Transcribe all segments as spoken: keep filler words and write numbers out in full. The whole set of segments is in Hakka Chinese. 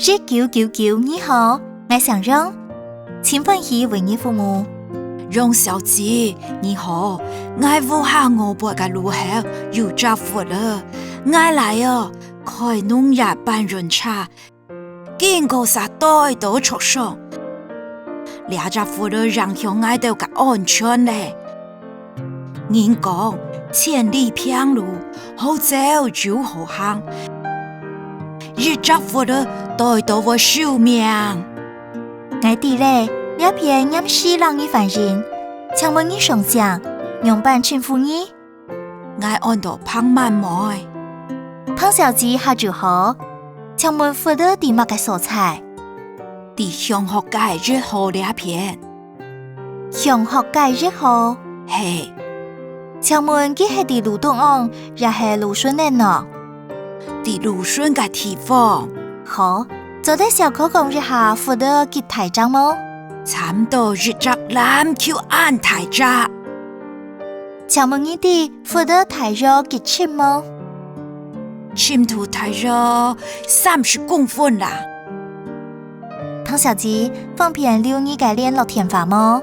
一九九九，你好，𠊎姓楊，盡歡喜為你服務。楊小姐，你好，𠊎屋下外背个路口有隻窟窿，𠊎倈仔開農業搬運車，經過時對著著傷。這隻窟窿影響𠊎兜个安全咧。 人講，千里平路，好走又好行。一隻窟窿對著會收命。𠊎知咧，這片嚴時摎你反映，請問你上姓，仰般稱呼你？𠊎安到彭滿妹。彭小姐下晝好，請問窟窿在麼个所在？在幸福街一號這片。 幸福街一號？係。請問佢係在路中央，也係路脣仔呢？在路脣个地方。好，做得小可講一下窟窿幾大隻無？差毋多一隻籃球恁大隻。請問你知窟窿大約幾深無？深度大約三十公分啦。彭小姐，方便留你个聯絡電話無？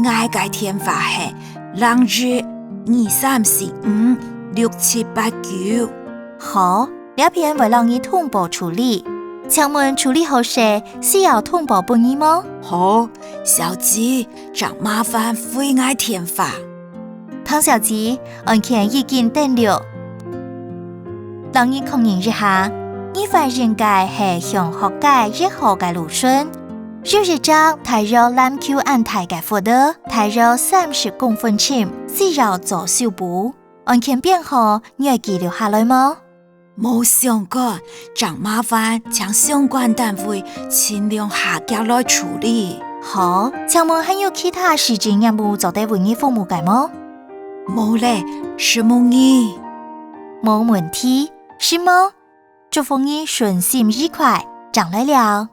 𠊎个電話係零一二三四五六七八九。好，這片會摎你通報處理。請問處理好勢，需要通報分你無？好，小姐，正麻煩回𠊎電話。彭小姐，案件已經登錄。摎你確認一下，你反映个係幸福街一號个路脣， 有一隻大約籃球恁大个窟窿，大約三十公分深，需要做修補。案件編號，你愛記錄下來無？無相干，正麻煩請相關單位盡量較遽來處理。好，請問還有其他市政業務做得為你服務个無？無咧，承蒙你。無問題，承蒙。祝福你順心愉快，正來尞。